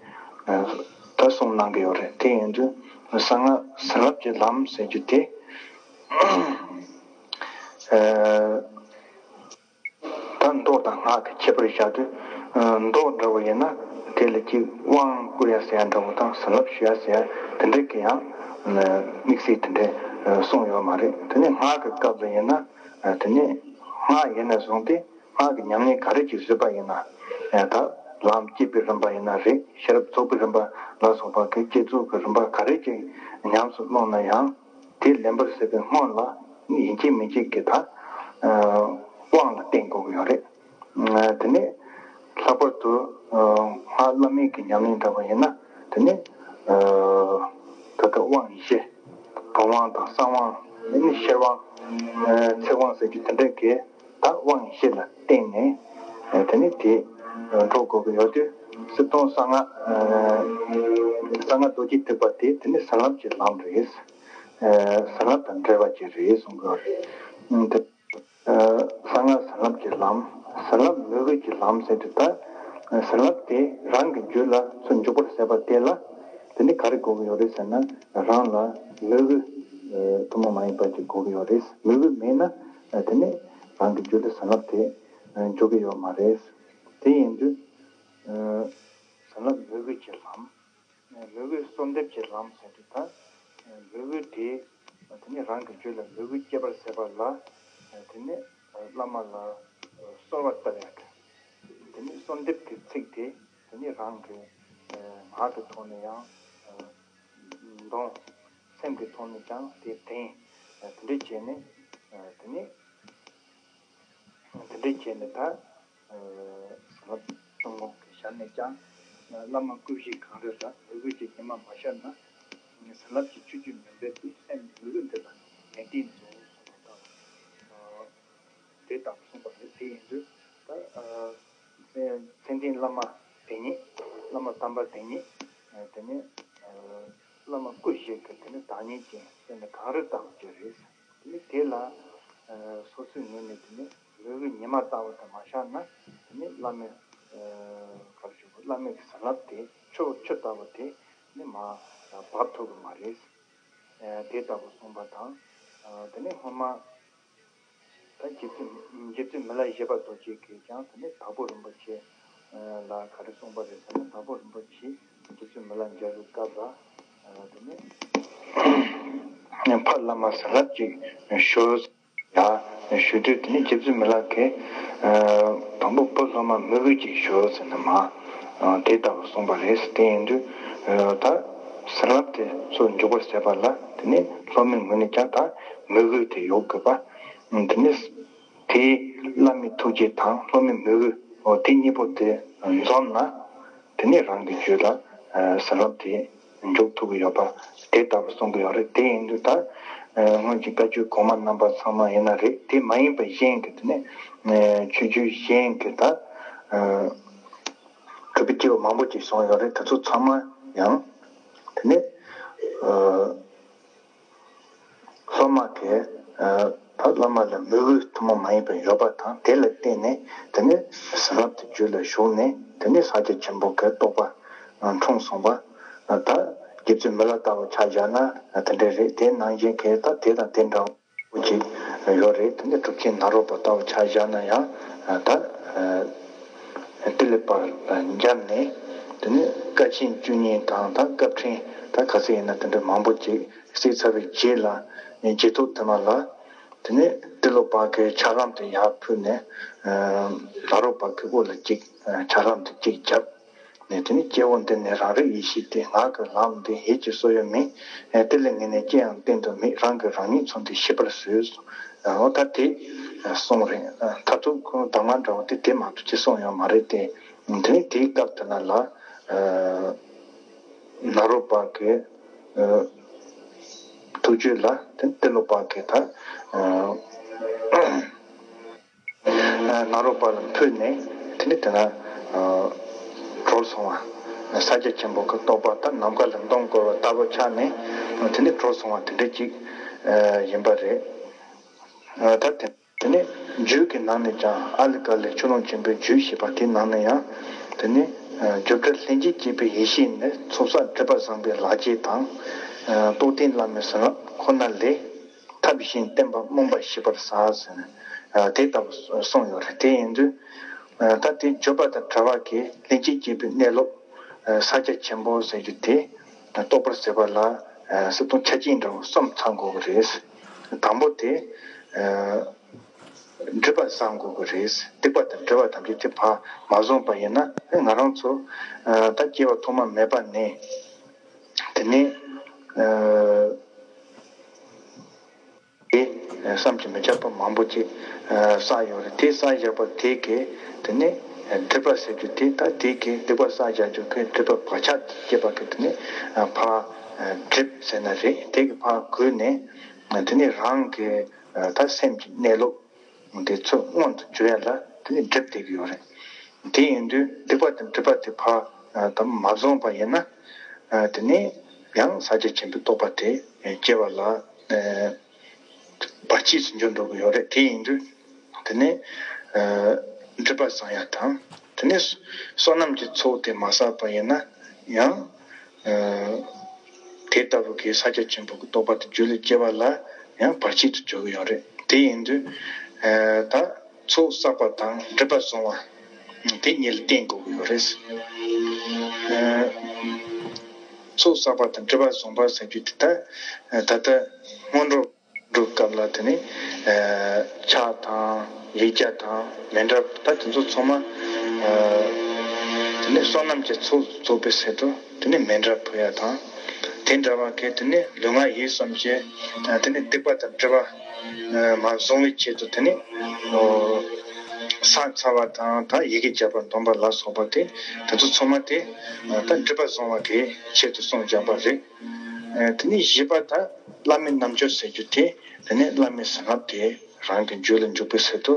ད་གསུངས་གནང་གི་ཡོད་རེད། དེ་ཡིན་དུས་གསང་སྔགས་བྱིན་རླབས་ཀྱི་ལམ་ཟེར་རྒྱུ་དེ། ད་མདོ་དང་སྔགས་ཀྱི་ཁྱད་པར་བཞག་དུས། མདོ་འདྲ་བོ་ཡིན་ན་དེ་ལ་གཅིག་དབང་བསྐུར་ཡ་ཟེར་ཡ་འདྲ་བོ་དང་བྱིན་རླབས་ཞུ་ཡ་ཟེར་ཡ་དེ་འདྲ་གི་ཡང་དམིགས་བསལ་དེ་འདྲ་གསུངས་ཡོད་མ་རེད། དེ་ནས་སྔགས་ཀྱི་སྐབས་ལ་ཡིན་ན་དེ་ནས་སྔགས་ཡིན་ན་བཟུང་སྟེ་སྔགས་ཀྱི་ཉམས་ལེན་ག་རེ་ཅིག་བཟོས་པ་ཡིན་ན། ད་ལམ་སྐྱེས་པའི་རིམ་པ་ཡིན་ན་རེད། ཤེས་རབ་རྫོགས་པའི་རིམ་པ་ལ་སོགས་པ་གི་བསྐྱེད་རྫོགས་ཀྱི་རིམ་པ་ག་རེ་ཅིག་ཉམས་སུ་བླངས་ན་ཡང་། དེ་ལེན་པར་བྱེད་པའི་སྔོན་ལ་ཡིན་གཅིག་མིན་གཅིག་གི་ད་དབང་ལ་བརྟེན་དགོས་ཀྱི་ཡོད་རེད། དེ་ནས་ལྷག་པར་དུ་སྔགས་བླ་མེད་ཀྱི་ཉམས་ལེན་འདྲ་བ་ཡིན་ན་དེ་ནས་ད་ལྟ་དབང་ཡེ་ཤེས་བུམ་དབང་དང་གསང་དབང་། དེ་ནས་ཤེར་དབང་། ཚིག་དབང་ཟེར་རྒྱུ་དེ་འདྲ་གི་ད་དབང་ཡེ་ཤེས་ལ་བརྟེན་ནས་དེ་ནས་དེ་འགྲོ་དགོས་ཀྱི་ཡོད་དུས། སྤྱིར་བཏང་གསང་སྔགས་གསང་སྔགས་རྡོ་རྗེ་ཐེག་པ་དེ་དེ་ནི་བྱིན་རླབས་ཀྱི་ལམ་རེད། བྱིན་རླབས་དང་འབྲེལ་བ་ཅིག་རེད་གསུང་གི་ཡོད་རེད། དེ་གསང་སྔགས་བྱིན་རླབས་ཀྱི་ལམ། བྱིན་རླབས་མོས་གུས་ཀྱི་ལམ་ཟེར་དུས་ད་བྱིན་རླབས་དེ་རང་གི་རྒྱུད་ལ་ཚུར་འཇུག་པར་བྱེད་པ་དེ་ལ་དེ་ནི་ག་རེ་དགོས་ཀྱི་ཡོད་རེད་ཟེར་ན། རང་ལ་མོས་གུས་ཐུན་མོང་མ་ཡིན་པ་ཅིག་དགོས་ཀྱི་ཡོད་རེད། མོས་གུས་མེད་ན་དེ་ནི་རང་གི་རྒྱུད་ལ་བྱིན་རླབས་དེ་འཇུག་གི་ཡོད་མ་རེད། དེ་ཡིན་དུས་བྱིན་རླབས་མོས་གུས་ཀྱི་ལམ། མོས་གུས་གསོལ་འདེབས་ཀྱི་ལམ་ཟེར་དུས་ད་མོས་གུས་དེ་དེ་ནི་རང་གི་རྒྱུད་ལ་མོས་གུས་སྐྱེ་བར་བྱེད་པ་ལ་དེ་ནི་བླ་མ་ལ་གསོལ་བ་བཏབ་ཡག་གི་དེ་ནི་གསོལ་འདེབས་ཀྱི་ཚིག་དེ་དེ་ནི་རང་གི་ ངག་གི་ཐོག་ནས་ཡང་འདོན། སེམས་ཀྱི་ཐོག་ནས་ཀྱང་དེ་དྲན། དེ་འདྲ་བྱས་ནས་དེ་ནས་དེ་འདྲ་བྱས་ནས་ད། བྱིན་རླབས་གཏོང་དགོས་ཀྱི་ཞལ་ནས་ཀྱང་། བླ་མ་སྐུ་བཞིའི་གངས་རི་ལ། མོས་གུས་ཀྱི་ཉི་མ་མ་ཤར་ན། བྱིན་རླབས་ཀྱི་ཆུ་རྒྱུན་མི་འབེབས་ཏེ། སེམས་ཀྱི་མོས་གུས་འདི་ལ་ནན་ཏན་མཛོད་གསུངས་པ་ལྟར། དེ་ལྟར་གསུངས་པ་རེད། དེ་ཡིན་དུས་ད། མཚན་ལྡན་བླ་མ་དེ་ཉིད། བླ་མ་དམ་པ་དེ་ཉིད། དེ་ནས་བླ་མ་སྐུ་བཞི་གི་དེ་ནས་བདག་ཉིད་ཅན་དེ་ནི་གངས་རི་ལྟ་བུ་ཅིག་རེད། དེ་ནི་དེ་ལ་སོ་སོའི་ངོས་ནས་དེ་ནི་མོས་གུས་ཉི་མ་ལྟ་བུ་དེ་མ་ཤར་ན། དེ་ནི་བླ་མའི་གར་ཞུ་བླ་མའི་བྱིན་རླབས་དེ་ཆུ་ཆུ་ལྟ་བུ་དེ་ནི་མར་འབབ་ཐུབ་ཀྱི་མ་རེད། དེ་ལྟ་བུ་གསུངས་པ་དང་། དེ་ནས་སྔོན་མ། ད་རྗེ་བཙུན། རྗེ་བཙུན་མི་ལ་བཞི་པ་རྡོ་རྗེ་གིས་ཀྱང་དེ་ནས་དྭགས་པོ་རིན་པོ་ཆེ་ལ་ག་རེ་གསུངས་པ་རེད་ཟེར་ན། དྭགས་པོ་རིན་པོ་ཆེས་རྗེ་བཙུན་མི་ལ་མཇལ་བའི་སྐབས་ལ། དེ་ནས་ཕ་བླ་མ་བྱིན་རླབས་ཅིག་ཞུ་ཡ་ཞུ་དུས། དེ་ནས་རྗེ་བཙུན་མི་ལ་གིས་དང་པོ་བུ་སློབ་མ་མོས་གུས་ཅིག་ཞུ་ཟེར་ནས་མར་དེ་ལྟ་བུ་གསུངས་པ་རེད། དེ་ཡིན་དུས་ད་བྱིན་རླབས་དེ་ཚུར་འཇུག་པར་བྱེད་པ་ལ། དེ་ནས་སློབ་མའི་ངོས་ནས་ཀྱང་ད་མོས་གུས་དེ་ཡོད་དགོས་པ། དེ་ནས་དེའི་བླ་མའི་ཐུགས་རྗེ་དང་སློབ་མའི་མོས་གུས། འོ། དེ་གཉིས་པོ་དེ་འཛོམས་ན། དེ་ནས་རང་གི་རྒྱུད་ལ་བྱིན་རླབས་དེ་འཇུག་ཐུབ་ཀྱི་ཡོད་པ་དེ་ལྟ་བུ་གསུང་གི་ཡོད་རེད། དེ་ཡིན་དུས་ད་སྔོན་གྱི་བཀའ་ཆོས་གོང་མ་རྣམ་པ་ཚང་མ་ཡིན་ན་རེད། དེ་མ་ཡིན་པ་གཞན་གྱི་དེ་ནས་ཆོས་བརྒྱུད་གཞན་གྱི་ད་གྲུབ་པའི་སྐྱེས་བུ་མང་པོ་ཅིག་གསུངས་ཡོད་རེད། དེ་ཚོ་ཚང་མ་ཡང་དེ་ནས། སློབ་མ་གིས་ད་བླ་མ་ལ་མོས་གུས་ཐུན་མོང་མ་ཡིན་པ་ཡོད་པ་དང་། དེ་ལ་བརྟེན་ནས་དེ་ནས་བྱིན་རླབས་དེ་རྒྱུད་ལ་ཞུགས་ནས། དེ་ནས་ཕྱག་རྒྱ་ཆེན་པོ་གི་རྟོགས་པ་འཁྲུངས་སོང་བ། ད་རྗེ་བཙུན་མི་ལ་ལྟ་བུ་ཆ་བཞག་ན་དེ་འདྲ་རེད། དེ་ནང་བཞིན་གྱི་ད་དེ་དང་དེ་འདྲ་བོ་ཅིག་ཡོད་རེད། དེ་ནས་གྲུབ་ཆེན་ནཱ་རོ་པ་ལྟ་བུ་ཆ་བཞག་ན་ཡང་ད་ཏི་ལི་པ་ལ་འབྱམས་ནས། དེ་ནས་དཀའ་ཆེན་བཅུ་གཉིས་དང་། ད་སྐབས་ཕྲེང་ད་ག་ཚོད་ཡིན་ན་དེ་འདྲ་མང་པོ་ཅིག་བསྲེས་ཚར་བའི་རྗེས་ལ། རྗེས་ཐོབ་དེ་མ་ལ་དེ་ནས་ཏི་ལོ་པ་གིས་ཆགས་ལམ་དེ་ཡར་ཕུལ་ནས། ནཱ་རོ་པ་གི་དབུ་ལ་གཅིག་ཆགས་ལམ་དེ་གཅིག་བརྒྱབ་ནས། དེ་ནས་སྐྱེ་བོ་འདི་ནི་རང་རིག་ཡེ་ཤེས་ཏེ། ངག་གི་ལམ་འདི་ཡིད་ཀྱི་སོ་ཡོལ་མིན། དེ་ལས་ངེས་ནས་ཅི་ཡང་བསྟན་དུ་མེད། རང་གིས་རང་ཉིད་མཚོན་ཏེ་ཤེས་པར་བཟོས། འོ་ད་དེ་གསུངས་རེད། ད་དུང་ཁོང་དང་མ་འདྲ་བ་དེ་དེ་མ་གཏོགས་ཅི་གསུངས་ཡོད་མ་རེད་དེ། དེ་ནས་དེའི་སྐབས་དེ་ན་ལ། ནཱ་རོ་པ་གི་ཨ་ཐུགས་རྒྱུད་ལ་དེ་ཏི་ལོ་པ་གིས་ད་ཨ་ནཱ་རོ་པ་ལ་ཕུལ་ནས། དེ་ནས་དེ་ན་ཨ་གྲོལ་སོང་བ། ཕྱག་རྒྱ་ཆེན་པོ་གི་རྟོགས་པ་ད་ནམ་མཁའ་ལ་མདུང་བསྐོར་བ་ལྟ་བུ་ཆགས་ནས། དེ་ནས་གྲོལ་སོང་བ་དེ་འདྲ་ཅིག་ཨ་ཡིན་པ་རེད། ཨ་ད་དེ། དེ་ནས་རྒྱུད་ཀྱི་ནང་ནས་ཀྱང་ཨཱ་ལི་ཀ་ལི་ཆོས་ལོངས་སྤྱོད་པའི་རྒྱུད་ཞེས་པ་དེའི་ནང་ནས་ཡང་། དེ་ནས་ཨ་རྒྱུ་འབྲས་ལྷན་ཅིག་སྐྱེས་པའི་ཡེ་ཤེས་ནི། ཚོགས་བསགས་སྒྲིབ་པ་བཟང་པོའི་ལག་རྗེས་དང་། ཨ་རྟོགས་ལྡན་བླ་མའི་བྱིན་རླབས་ཁོ་ན་ལས། ཐབས་གཞན་བསྟེན་པ་རྨོངས་པ་ཞི་བར་བྱ་ཟེར་ནས་ཨ་དེ་ལྟ་བུ་གསུངས་ཡོད་རེད། དེ་ཡིན་དུས་ཨ་ད་དེ་བརྗོད་པ་དང་བྲལ་བ་གི་ལྷན་ཅིག་སྐྱེས་པའི་གནས་ལུགས། ཨ་ཕྱག་རྒྱ་ཆེན་པོ་ཟེར་རྒྱུ་དེ་རྟོགས་པར་བྱེད་པ་ལ་ཨ་སིལ་སྡོང་ཆ་ཅན་འདྲ་བོ་གསུམ་ཚང་དགོས་ཀྱི་རེད། དང་པོ་དེ་ཨ་སྒྲིབ་པ་བསང་དགོས་ཀྱི་རེད། སྡིག་པ་དང་སྒྲིབ་པ་ཐམས་ཅད་དེ་ཕར་མ་བཟུང་བ་ཡིན་ན། ང་རང་ཚོ་ཨ་ད་སྐྱེ་བ་ཐོག་མ་མེད་པ་ནས་དེ་ནས་ཨ། དེ་བསམ་གྱིས་མི་ཁྱབ་པ་མང་པོ་ཅིག་བསགས་ཡོད་རེད། དེ་བསགས་བཞག་པ་དེ་གས་དེ་ནས་སྒྲིབ་པ་ཟེར་རྒྱུ་དེ། ད་དེ་གས་སྡིག་པ་བསགས་བཞག་རྒྱུ་གས་སྒྲིབ་པ་བག་ཆགས་ཀྱིས་བསྐྱེད་པ་གས་དེ་ནས་ཕར་སྒྲིབ་ཟེར་ན་རེད། དེ་གས་ཕར་གོས་ནས་དེ་ནས་རང་གི་ད་སེམས་ཀྱི་གནས་ལུགས་དེ་ཚུར་མངོན་དུ་གྱུར་ཡ་ལ་དེ་ནས་སྒྲིབ་བསྡད་ཀྱི་ཡོད་རེད། དེ་ཡིན་དུས་སྡིག་པ་དང་སྒྲིབ་པ་དེ་ཕར་ད་མ་བཟུང་བ་ཡིན་ན། དེ་ནས་ཡང་ཕྱག་རྒྱ་ཆེན་པོའི་རྟོགས་པ་དེ་སྐྱེ་བ་ལ། བར་ཆད་དུ་འགྱུར་འགྲོ་གི་ཡོད་རེད། དེ་ཡིན་དུས་དེ་ནས་ཨ་སྒྲིབ་པ་བསང་ཡ་དང་། དེ་ནས་བསོད་ནམས་ཀྱི་ཚོགས་དེ་མ་བསགས་པ་ཡིན་ན་ཡང་ཨ་དེ་ལྟ་བུ་གི་ཕྱག་རྒྱ་ཆེན་པོ་གི་རྟོགས་པ་དེ་རྒྱུད་ལ་སྐྱེ་བ་ལ་ཡང་བར་ཆད་དུ་འགྱུར་གི་ཡོད་རེད། དེ་ཡིན་དུས་ཨ་ད་ཚོགས་བསགས་པ་དང་སྒྲིབ་པ་བཟུང་བ་དེ་གཉིས་ལ་བརྟེན་དགོས་ཀྱི་ཡོད་རེད། ཨ་ཚོགས་བསགས་པ་དང་སྒྲིབ་པ་བཟུང་བ་ཟེར་རྒྱུ་དེ་ད་ད་ལྟ་སྔོན་འགྲོ་འགྲོ་སྐབས་ལ་དེ་ནི་ཨ་ཕྱག་དང་ཡིག་བརྒྱ་དང་མཎྜལ་ད་དེ་ཚོ་ཚང་མ་ཨ་ དེ་ནས་བསོད་ནམས་ཀྱི་ཚོགས་རྫོགས་པའི་ཚད་དུ་དེ་ནས་མཎྜལ་ཕུལ་ཡ་དང་། དེ་འདྲ་བ་གི་དེ་ནས་ལུས་ངག་ཡིད་གསུམ་གྱི་དེ་ནས་སྡིག་པ་དང་སྒྲིབ་པ་མ་བཟུང་བའི་ཆེད་དུ་དེ་ནས་ཕྱག་འཚལ་བ་དང་ད་ཡི་གེ་བརྒྱ་པ་འདོན་པ་ལ་སོགས་པ་དེ་དེ་ཚོ་ཚང་མ་དེ་ད་སྒྲིབ་པ་བཟུང་བ་གི་ཆེད་དུ་གསུངས་བཞག་པ་རེད། དེ་ནས་བཞི་པ་ད་བླ་མའི་རྣལ་འབྱོར་ཟེར་རྒྱུ་དེ་དེ་ནས་བླ་མའི་གསང་སྔགས་དེ་རང་གི་རྒྱུད་ལ་འཇུག་པའི་ཚད་དུ་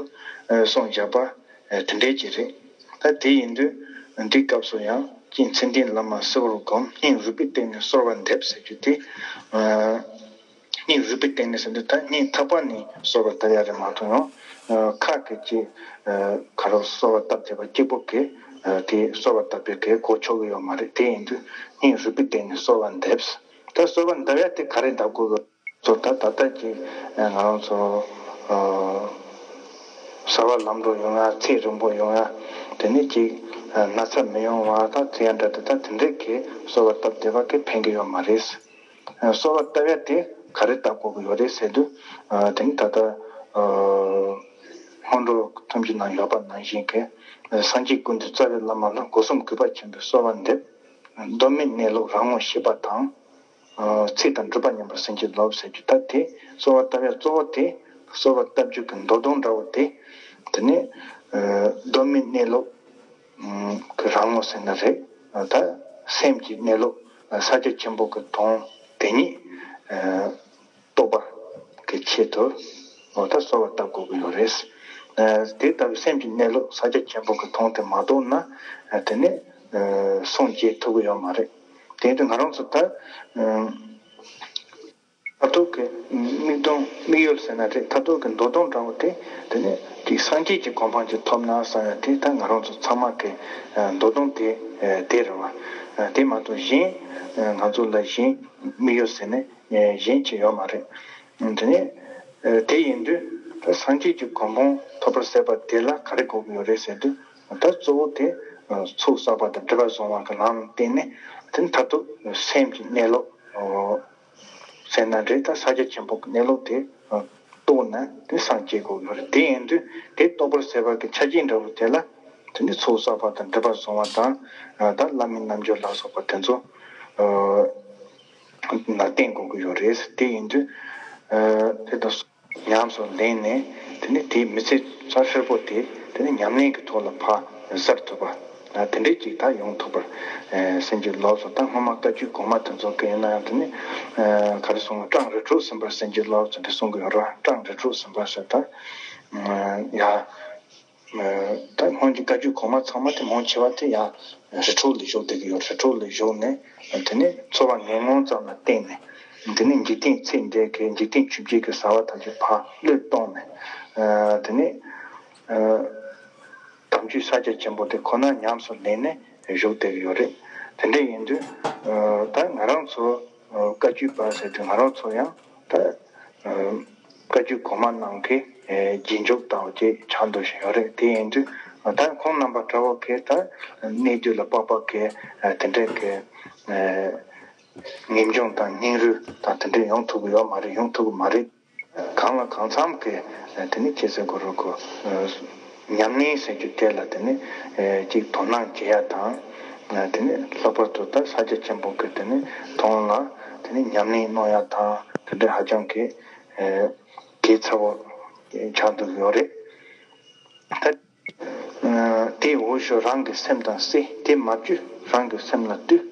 གསུངས་བཞག་པ། དེ་འདྲའི་ཅིག་རེད། ད་དེ་ཡིན་དུས་འདི་སྐབས་སུ་ཡང་ཅིག་མཚན་ལྡན་བླ་མ་གསོལ་བར་བསྒོམ། སྙིང་རུས་པའི་གཏིང་ནས་གསོལ་བ་འདེབས་ཟེར་རྒྱུ་དེ། སྙིང་རུས་པའི་གཏིང་ནས་ཟེར་དུས་ད་སྙིང་ཐག་པ་ནས་གསོལ་བ་བཏབ་ཡ་རེད་མ་གཏོགས་ཡང་ཁ་གི་ཅིག་ག་རེ་གསོལ་བ་བཏབ་བྱས་པ་གཅིག་པོ་གི་དེ་གསོལ་བ་བཏབ་པའི་གི་གོ་ཆོད་ཀྱི་ཡོད་མ་རེད། དེ་ཡིན་དུས་སྙིང་རུས་པའི་གཏིང་ནས་གསོལ་བ་འདེབས། ད་གསོལ་བ་འདེབས་ཡ་དེ་ག་རེ་འདེབས་དགོས་ཀྱི། ཚོ་ད་ད་ལྟ་ཅིག་ང་རང་ཚོ་བྱ་བ་ལམ་འགྲོ་ཡོང་ཡ་ཚེ་རིང་པོ་ཡོང་ཡ། དེ་ནས་ཅིག་ན་ཚ་མི་ཡོང་བ་དང་དེ་ཡང་འདྲ་དེ་ད་དེ་འདྲའི་གི་གསོལ་བ་བཏབ་བསྡད་པ་གི་ཕན་གི་ཡོད་མ་རེད། གསོལ་བ་བཏབ་ཡ་དེ་ག་རེ་བཏབ་དགོས་ཀྱི་ཡོད་རེད་ཟེར་དུས། དེ་ནི་ད་ལྟ་སྔོན་འགྲོ་ཐམས་ཅད་ནང་ཡོད་པ་ནང་བཞིན་གི་སངས་རྒྱས་ཀུན་འདུས་རྩ་བའི་བླ་མ་ལ་སྒོ་གསུམ་གུས་པ་ཆེན་པོས་གསོལ་བ་འདེབས། གདོད་མའི་གནས་ལུགས་རང་ངོ་ཤེས་པ་དང་། ཚེ་དང་སྒྲུབ་པ་མཉམ་པར་སེམས་བསྐྱེད་ལོབས་ཟེར་རྒྱུ་ད་དེ་གསོལ་བ་བཏབ་ཡ་གཙོ་བོ་དེ་གསོལ་བ་བཏབ་རྒྱུ་གི་མདོ་དོན་འདྲ་བོ་དེ། དེ་ནས་གདོད་མའི་གནས་ལུགས་ཀྱི་རང་ངོ་ཟེར་ན་རེད། ད་སེམས་ཀྱི་གནས་ལུགས་ས་སྐྱ་ཆེན་པོ་གི་དོན་དེ་ཉིད་རྟོགས་པ་གི་ཆེད་དུ་འོ་ད་གསོལ་བ་བཏབ་དགོས་ཀྱི་ཡོད་རེད། དེ་ལྟ་བུའི་སེམས་ཀྱི་གནས་ལུགས་ས་སྐྱ་ཆེན་པོ་གི་དོན་དེ་མ་རྟོགས་ན་དེ་ནས་སངས་རྒྱས་ཐུབ་ཀྱི་ཡོད་མ་རེད། དེ་ཡིན་དུས་ང་རང་ཚོ་ད་མཐར་ཐུག་གི་དམིགས་དོན་དམིགས་ཡུལ་ཟེར་ན་རེད། མཐར་ཐུག་གི་མདོ་དོན་འདྲ་བོ་དེ་དེ་ནས་དེ་སངས་རྒྱས་ཀྱི་གོ་འཕང་ཅིག་ཐོབ་ན་བསམ་ཡ་དེ་ད་ང་རང་ཚོ་ཚང་མ་གི་མདོ་དོན་དེ་དེ་རེད་བ། དེ་མ་གཏོགས་གཞན་ང་ཚོ་ལ་གཞན་དམིགས་ཡུལ་ཟེར་ནས་གཞན་ཅིག་ཡོད་མ་རེད། དེ་ནས་དེ་ཡིན་དུས་ད་སངས་རྒྱས་ཀྱི་གོ་འཕང་ཐོབ་པར་ཟད་པ་དེ་ལ་ག་རེ་དགོས་ཀྱི་ཡོད་རེད་ཟེར་དུས། ད་གཙོ་བོ་དེ་ཚོགས་བསགས་པ་དང་སྒྲིབ་པ་བཟུང་བ་གི་ལམ་ལ་བརྟེན་ནས་དེ་ནི་མཐར་ཐུག་སེམས་ཀྱི་གནས་ལུགས་ཟེར་ན་རེད། ད་ས་སྐྱ་ཆེན་པོ་གི་གནས་ལུགས་དེ་རྟོགས་ན་དེ་སངས་རྒྱས་དགོས་ཀྱི་ཡོད་རེད། དེ་ཡིན་དུས་དེ་རྟོགས་པར་ཟད་པ་གི་ཆ་རྐྱེན་འདྲ་བོ་དེ་ལ་དེ་ནི་ཚོགས་བསགས་པ་དང་སྒྲིབ་པ་བཟུང་བ་དང་ད་བླ་མའི་རྣལ་འབྱོར་ལ་སོགས་པ་དེ་ཚོ་ལ་བརྟེན་དགོས་ཀྱི་ཡོད་རེད། དེ་ཡིན་དུས་དེ་དང་ཉམས་སུ་ལེན་ནས་དེ་ནི་དེའི་མི་ཚེ་ས་ཧྲིལ་པོ་དེ་དེ་ནི་ཉམས་ལེན་གྱི་ཐོག་ལ་ཕར་གཟར་ཐུབ་པ། དེ་འདྲའི་ཅིག་ད་ཡོང་ཐུབ་པར་སེམས་ཀྱི་ལོགས་སུ་ད་སྔོན་མ་བཀའ་བརྒྱུད་གོང་མ་དེ་ཚོ་གི་ཡིན་ན་ཡང་དེ་ནི་ག་རེ་གསུངས། སྤྲང་རི་ཁྲོད་ཟིན་པར་སེམས་ཀྱི་ལོགས་སུ་འདི་གསུང་གི་ཡོད་རེད། སྤྲང་རི་ཁྲོད་ཟིན་པར་ཟེར་ད་ཡ། ད་སྔོན་གྱི་བཀའ་བརྒྱུད་གོང་མ་ཚང་མ་དེ་མང་ཆེ་བ་དེ་ཡང་རི་ཁྲོད་ལ་བཞུགས་བསྡད་ཀྱི་ཡོད། རི་ཁྲོད་ལ་བཞུགས་ནས་དེ་ནས་འཚོ་བ་ངན་ངོན་ཙམ་ལ་བརྟེན་ནས་དེ་ནས་འཇིག་རྟེན་ཚེ་འདས་ཀྱི་འཇིག་རྟེན་ཆོས་བརྒྱད་ཀྱི་བྱ་བ་ཐམས་ཅད་ཕར་བློས་གཏོང་ནས་དེ་ནས་དམ་ཆོས་ཕྱག་རྒྱ་ཆེན་པོ་དེ་ཁོ་ན་ཉམས་སུ་ལེན་ནས་བཞུགས་བསྡད་ཀྱི་ཡོད་རེད། དེ་འདྲ་ཡིན་དུས་ད་ང་རང་ཚོ་བཀའ་བརྒྱུད་པ་ཟེར་དུས་ང་རང་ཚོ་ཡང་ད་བཀའ་བརྒྱུད་གོང་མ་རྣམས་ཀྱི་རྗེས་འཇུག་ལྟ་བུ་ཅིག་ཆགས་འདུག་བཞིན་ཡོད་རེད། དེ་ཡིན་དུས་ད་ཁོང་རྣམ་པ་འདྲ་བོ་གིས་ད་གནས་དུས་ལ་དཔག་པ་གིས་དེ་འདྲའི་གི་ངེས་འབྱུང་དང་སྙིང་རུས་དང་དེ་འདྲ་ཡོང་ཐུབ་ཀྱི་ཡོད་མ་རེད། ཡོང་ཐུབ་ཀྱི་མ་རེད། གང་ལ་གང་འཚམ་གྱི་དེ་ནི་ཁྱེད་ཚོས་གོ་རོགས་གོ། ཉམས་ལེན་ཟེར་རྒྱུ་དེ་ལ་དེ་ནི་ཅིག་དོ་སྣང་བྱེད་ཡ་དང་། དེ་ནི་ལྷག་པར་དུ་ད་ཕྱག་རྒྱ་ཆེན་པོ་གི་དེ་ནི་དོན་ལ་དེ་ནི་ཉམས་ལེན་གནང་ཡ་དང་དེ་འདྲ་ཧ་ཅང་གི་གལ་ཆེ་བོ་ཆགས་འདུག་ཡོད་རེད། ད་དེའི་འོག་ཞུགས་རང་གི་སེམས་དང་བསྲེ། དེ་མ་བཅོས་རང་གི་སེམས་ལ་ལྟོས།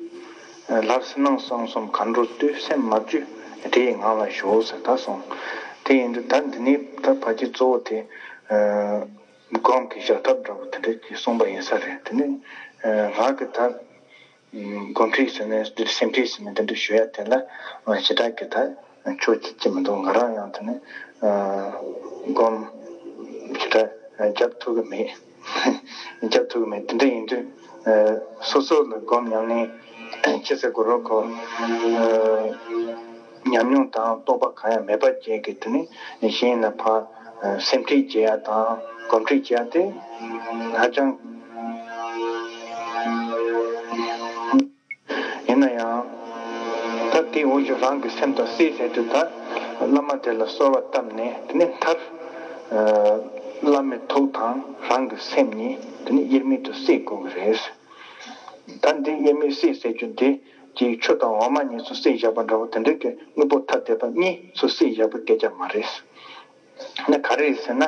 ལར་ཕྱི་ནང་གསང་གསུམ་གང་འགྲོ་ལྟོས། སེམས་མ་བཅོས་དེ་ཡི་ངང་ལ་ཞོག་ཟེར་ད་གསུངས། དེ་ཡིན་དུས་ད་འདི་ནས་ད་ཕལ་ཆེར་གཙོ་བོ་དེ་སྒོམ་གྱི་བྱ་ཐབས་འདྲ་བོ་དེ་འདྲ་ཅིག་གསུངས་པ་ཡིན་ས་རེད། དེ་ནས་ང་གི་ད་སྒོམ་ཁྲིད་ཟེར་ནས་འདིར་སེམས་ཁྲིད་ཟེར་ནས་འདི་འདྲ་ཞུ་ཡ་དེ་ལ་ཞེ་དྲག་གི་ད་ཆོ་ཅི་ཅི་མི་འདུག་ང་རང་ཡང་དེ་ནས་སྒོམ་ཞེ་དྲག་རྒྱབ་ཐུབ་ཀྱི་མེད། རྒྱབ་ཐུབ་ཀྱི་མེད། དེ་འདྲ་ཡིན་དུས་སོ་སོ་ལ་སྒོམ་ཉམས་ལེན་ཅི་ཟེར་དགོས་རོགས་གོ། ཉམས་མྱོང་དང་རྟོགས་པ་གང་ཡང་མེད་པ་བཅས་ཀྱི་དེ་ནི་གཞན་ལ་ཕར་སེམས་ཁྲིད་བྱེད་ཡ་དང་སྒོམ་ཁྲིད་བྱེད་ཡ་དེ་ཧ་ཅང་། ཡིན་ན་ཡང་། ད་དེའི་འོག་ཞུགས་རང་གི་སེམས་དང་བསྲེ་ཟེར་དུས་ད་བླ་མ་དེ་ལ་གསོལ་བ་བཏབ་ནས་དེ་ནས་མཐར། བླ་མའི་ཐུགས་དང་རང་གི་སེམས་གཉིས་དེ་ནས་དབྱེར་མེད་དུ་བསྲེ་དགོས་ཀྱི་རེད། ད་འདི་དབྱེར་མེད་བསྲེས་ཟེར་རྒྱུ་འདི་ཅིག་ཆུ་དང་འོ་མ་གཉིས་ཚུར་བསྲེས་བཞག་པ་འདྲ་བོ་དེ་འདྲ་གི་དངོས་པོ་ཐ་དད་པ་གཉིས་ཚུར་བསྲེས་བཞག་པའི་སྐད་ཆ་མ་རེད། ན་ག་རེ་ཟེར་ན།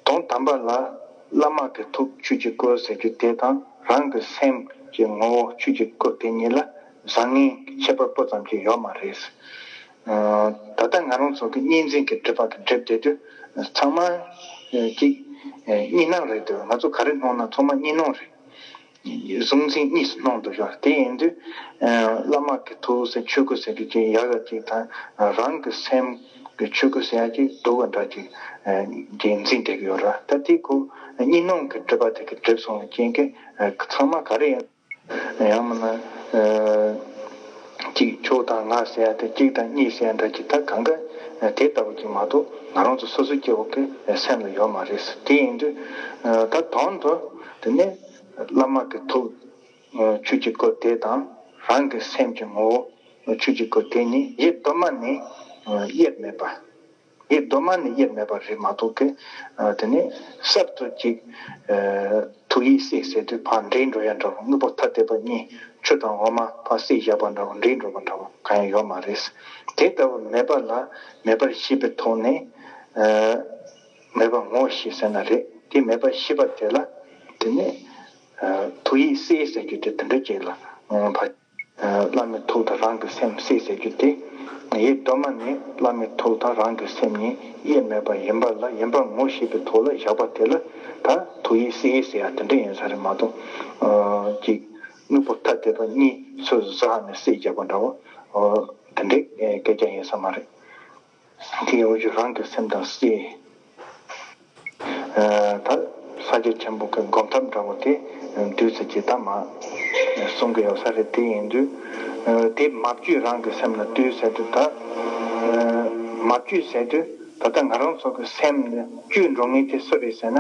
དོན་དམ་པ་ལ་བླ་མ་གི་ཐུགས་ཆོས་ཀྱི་སྐུ་ཟེར་རྒྱུ་དེ་དང་རང་གི་སེམས་ཀྱི་ངོ་བོ་ཆོས་ཀྱི་སྐུ་དེ་གཉིས་ལ་བཟང་ངན་གྱི་ཁྱད་པར་སྤུ་ཙམ་ཅིག་ཡོད་མ་རེད། ད་ལྟ་ང་རང་ཚོ་གི་གཉིས་འཛིན་གྱི་སྒྲིབ་པ་དང་སྒྲིབ་བསྡད་དུས་ཚང་མ་གཅིག་གཉིས་སྣང་རེད་འདུག་ང་ཚོ་ག་རེ་སྣང་ན་ཚང་མ་གཉིས་སྣང་རེད། གཟུང་འཛིན་གཉིས་སུ་སྣང་དུ་ཤོར། དེ་ཡིན་དུས་བླ་མ་གི་ཐུགས་ཟེར་ཆོས་སྐུ་ཟེར་གྱི་ཅིག་ཡག་ག་ཅིག་དང་རང་གི་སེམས་ཀྱི་ཆོས་སྐུ་ཟེར་ཡ་ཅིག་སྡུག་ག་འདྲ་ཅིག་ཅིག་འཛིན་བསྡད་ཀྱི་ཡོད་ར། ད་དེ་ཁོ་གཉིས་སྣང་གི་སྒྲིབ་པ་དེ་གི་སྒྲིབ་སོང་བའི་རྐྱེན་གྱིས་ཚང་མ་ག་རེ་ཡིན། ཡང་མིན་ན་ཅིག་ཁྱོད་དང་ང་ཟེར་ཡ་དེ་གཅིག་དང་གཉིས་ཟེར་ཡ་འདྲ་ཅིག་ད་གང་ག་དེ་ལྟ་བུ་ཅིག་མ་གཏོགས་ང་རང་ཚོ་སོ་སོ་སྐྱེ་བོ་གི་སེམས་ལ་ཡོད་མ་རེད། དེ་ཡིན་དུས་ད་དོན་དུ་དེ་ནས་བླ་མ་གི་ཐུགས་ཆོས་ཀྱི་སྐུ་དེ་དང་རང་གི་སེམས་ཀྱི་ངོ་བོ་ཆོས་ཀྱི་སྐུ་དེ་གཉིས་ཡེ་གདོད་མ་ནས་དབྱེར་མེད་པ། ཡེ་གདོད་མ་ནས་དབྱེར་མེད་པ་རེད་མ་གཏོགས་ཀི། དེ་ནས་གསར་དུ་ཅིག་ཐུགས་ཡིད་བསྲེས་ཟེར་དུས་ཕར་འདྲེས་འགྲོ་ཡ་འདྲ་བོ། དངོས་པོ་ཐ་དད་པ་གཉིས་ཆུ་དང་འོ་མ་ཕར་བསྲེས་བཞག་པ་འདྲ་བོ། འདྲེས་འགྲོ་བ་འདྲ་བོ་གང་ཡང་ཡོད་མ་རེད། དེ་ལྟ་བུ་མེད་པ་ལ་མེད་པར་ཤེས་པའི་ཐོག་ནས་མེད་པ་ངོ་ཤེས་ཟེར་ན་རེད། དེ་མེད་པར་ཤེས་པ་དེ་ལ་དེ་ནས་ཐུགས་ཡིད་བསྲེས་ཟེར་རྒྱུ་དེ་དེ་འདྲ་ཅིག་ལ་ཕར། བླ་མའི་ཐུགས་དང་རང་གི་སེམས་བསྲེས་ཟེར་རྒྱུ་དེ། ཡེ་གདོད་མ་ནས་བླ་མའི་ཐུགས་དང་རང་གི་སེམས་གཉིས་དབྱེར་མེད་པ་ཡིན་པ་ལ་ཡིན་པ་ངོ་ཤེས་པའི་ཐོག་ལ་བཞག་པ་དེ་ལ་ད་ཐུགས་ཡིད་བསྲེས་ཟེར་ཡ་དེ་འདྲ་ཡིན་ས་རེད་མ་གཏོགས། ཅིག་དངོས་པོ་ཐ་དད་པ་གཉིས་ཚུར་ཟགས་ནས་བསྲེས་བཞག་པ་འདྲ་བོ་དེ་འདྲའི་སྐད་ཆ་ཡིན་ས་མ་རེད། དེ་ཡང་འོ་ཅུ་རང་གི་སེམས་དང་བསྲེས། ད་ས་སྐྱ་ཆེན་པོ་གི་སྒོམ་ཐབས་འདྲ་བོ་དེ་བསྡུས་ཚེ་ཇི་ལྟ་མ་གསུང་གི་ཡོད་ས་རེད། དེ་ཡིན་དུས་དེ་མ་བཅོས་རང་གི་སེམས་ལ་ལྟོས་ཟེར་དུས་ད་མ་བཅོས་ཟེར་དུས་ད་ལྟ་ང་རང་ཚོ་གི་སེམས་ལ་བཅོས་འགྲོ་ངེས་དེ་སུ་རེད་ཟེར་ན།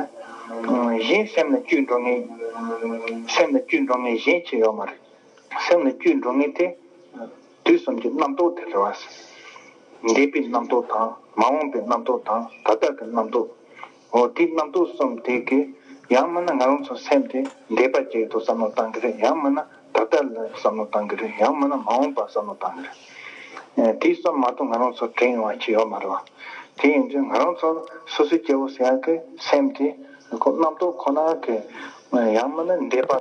གཞན་སེམས་ལ་བཅོས་འགྲོ་ངེས། སེམས་ལ་བཅོས་འགྲོ་ངེས་གཞན་ཅི་ཡོད་མ་རེད། སེམས་ལ་བཅོས་འགྲོ་ངེས་དེ། དུས་གསུམ་གྱི་རྣམ་རྟོག་དེ་རེད་བ། འདས་པའི་རྣམ་རྟོག་དང་མ་འོངས་པའི་རྣམ་རྟོག་དང་ད་ལྟ་གི་རྣམ་རྟོག་འོ་དེའི་རྣམ་རྟོག་གསུམ་དེ་གི་ཡང་མིན་ན་ང་རང་ཚོ་སེམས་དེ་འདས་པ་ཅིག་ཏུ་བསམ་བློ་བཏང་གི་རེད། ཡང་མིན་ན་ད་ལྟ་ལ་བསམ་བློ་བཏང་གི་རེད། ཡང་མིན་ན་མ་འོངས་པ་བསམ་བློ་བཏང་གི་རེད། དེ་གསུམ་མ་གཏོགས་ང་རང་ཚོ་དྲན་ཡོང་བ་ཅི་ཡོད་མ་རེད་བ། དེ་ཡིན་དུས་ང་རང་ཚོ་སོ་སོའི་སྐྱེ་བོ་ཟེར་ཡག་གི་སེམས་དེ་ཁོ་རྣམ་རྟོག་ཁོ་ན་གི་ཡང་མིན་ན་འདས་པ།